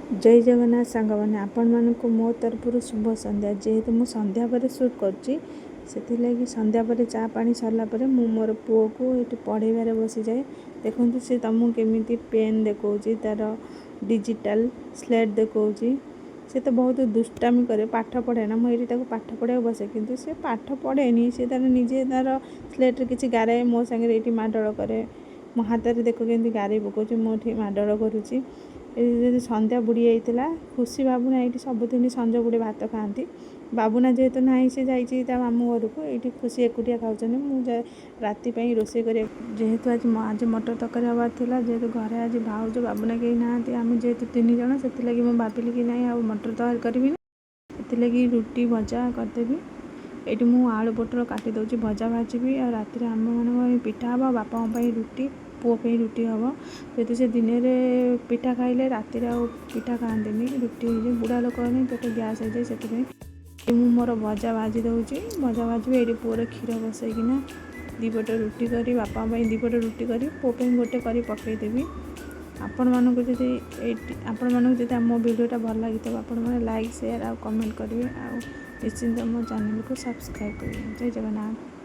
ଜୟ ଜଗନ୍ନାଥ ସାଙ୍ଗମାନେ, ଆପଣମାନଙ୍କୁ ମୋ ତରଫରୁ ଶୁଭ ସନ୍ଧ୍ୟା। ଯେହେତୁ ମୁଁ ସନ୍ଧ୍ୟା ପରେ ସୁଟ୍ କରୁଛି, ସେଥିଲାଗି ସନ୍ଧ୍ୟା ପରେ ଚା ପାଣି ସରିଲା ପରେ ମୁଁ ମୋର ପୁଅକୁ ଏଠି ପଢ଼େଇବାରେ ବସିଯାଏ। ଦେଖନ୍ତୁ, ସେ ତୁମକୁ କେମିତି ପେନ୍ ଦେଖାଉଛି, ତା'ର ଡିଜିଟାଲ୍ ସ୍ଲେଟ୍ ଦେଖାଉଛି। ସେ ତ ବହୁତ ଦୁଷ୍ଟାମି କରେ, ପାଠ ପଢ଼େ ନା। ମୁଁ ଏଇଠି ତାକୁ ପାଠ ପଢ଼ିବାକୁ ବସେ, କିନ୍ତୁ ସେ ପାଠ ପଢ଼େନି। ସେ ତା'ର ନିଜେ ତା'ର ସ୍ଲେଟ୍ରେ କିଛି ଗାରାଏ, ମୋ ସାଙ୍ଗରେ ଏଇଠି ମାଡ଼ଗୋଳ କରେ। ମୋ ହାତରେ ଦେଖ କେମିତି ଗାରେଇ ପକାଉଛି, ମୋ ଏଠି ମାଡ଼ଗୋଳ କରୁଛି। ଏଠି ଯଦି ସନ୍ଧ୍ୟା ବୁଡ଼ି ଯାଇଥିଲା, ଖୁସି ବାବୁନା ଏଇଠି ସବୁଦିନ ସଞ୍ଜ ବୁଡ଼େ ଭାତ ଖାଆନ୍ତି। ବାବୁନା ଯେହେତୁ ନାହିଁ, ସେ ଯାଇଛି ତା ମାମୁଁ ଘରକୁ, ଏଇଠି ଖୁସି ଏକୁଟିଆ ଖାଉଛନ୍ତି। ମୁଁ ଯାଏ ରାତି ପାଇଁ ରୋଷେଇ କରିବାକୁ। ଯେହେତୁ ଆଜି ମଟର ତରକାରୀ ହେବାର ଥିଲା, ଯେହେତୁ ଘରେ ଆଜି ଭାଉଜ, ବାବୁନା କେହି ନାହାନ୍ତି, ଆମେ ଯେହେତୁ ତିନି ଜଣ, ସେଥିଲାଗି ମୁଁ ଭାବିଲି କି ନାହିଁ, ଆଉ ମଟର ତରକାରୀ କରିବିନି, ସେଥିଲାଗି ରୁଟି ଭଜା କରିଦେବି। ଏଇଠି ମୁଁ ଆଳୁ ପୋଟଳ କାଟି ଦେଉଛି, ଭଜା ଭାଜିବି। ଆଉ ରାତିରେ ଆମମାନଙ୍କ ପାଇଁ ପିଠା ହେବ, ଆଉ ବାପାଙ୍କ ପାଇଁ ରୁଟି, ପୁଅ ପାଇଁ ରୁଟି ହେବ। ଯେହେତୁ ସେ ଦିନରେ ପିଠା ଖାଇଲେ ରାତିରେ ଆଉ ପିଠା ଖାଆନ୍ତିନି, ରୁଟି ହେଇଯାଏ। ବୁଢ଼ା ଲୋକ ହେଲେ ପେଟ ଗ୍ୟାସ୍ ହେଇଯାଏ, ସେଥିପାଇଁ ମୁଁ ମୋର ଭଜା ଭାଜି ଦେଉଛି। ଭଜା ଭାଜିବି, ଏଇଠି ପୁଅର କ୍ଷୀର ବସେଇକିନା ଦୁଇପଟ ରୁଟି କରି, ବାପାଙ୍କ ପାଇଁ ଦୁଇପଟ ରୁଟି କରି, ପୁଅ ପାଇଁ ଗୋଟେ କରି ପକାଇଦେବି। ଆପଣମାନଙ୍କୁ ଯଦି ଆମ ଭିଡ଼ିଓଟା ଭଲ ଲାଗିଥିବ, ଆପଣମାନେ ଲାଇକ୍, ସେୟାର ଆଉ କମେଣ୍ଟ କରିବେ ଆଉ ନିଶ୍ଚିନ୍ତ ମୋ ଚ୍ୟାନେଲକୁ ସବସ୍କ୍ରାଇବ୍ କରିବେ। ଜୟ ଜଗନ୍ନାଥ।